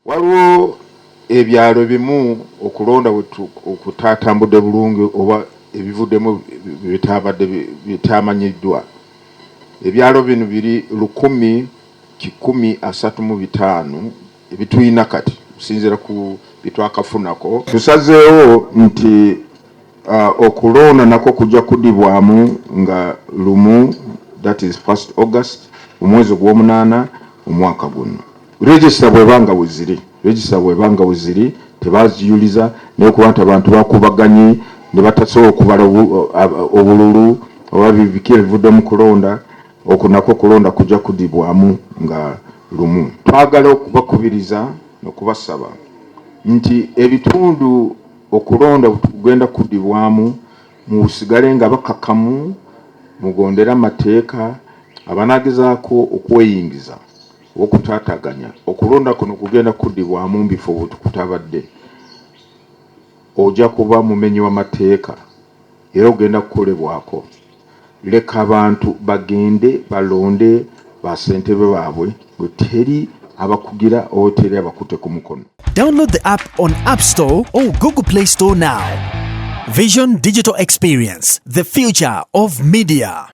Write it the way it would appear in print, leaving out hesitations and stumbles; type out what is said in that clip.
Waliwo ebyalo bimu okulonda okutatambudde bulungi oba ebivuddemu bitabadde bitamanyiddwa. Ebyalo bino biri 1135 ebitulina kati okusinziira ku byetwakafunako. Tusazeewo nti okulonda nakwo kujja kuddibwamu nga 1, that is 1st August, omwezi ogw'omunaana omwaka guno. Register bw'eba nga weziri, register bw'eba nga weziri tebaziyuliza, naye okuba nti abantu bakubaganye ne batasobola okubala obululu oba biki ebivudde mu kulonda okwo, nakwo okulonda kujja kuddibwamu nga 1. Twagala okubakubiriza n'okubasaba nti ebitundu okulonda kugenda kuddibwamu musigale nga bakakamu, mugondere amateeka. Abanaagezaako okweyingiza okutaataganya okulonda kuno kugenda kuddibwamu mu bifo kutabadde, ojja kuba mumenyi w'amateeka era ogenda kukolebwako. Leka abantu bagende balonde basentebe baabwe bwe teri abakugira oba teri abakutte ku mukono. Download the app on App Store or Google Play Store now. Vision Digital Experience, the future of media.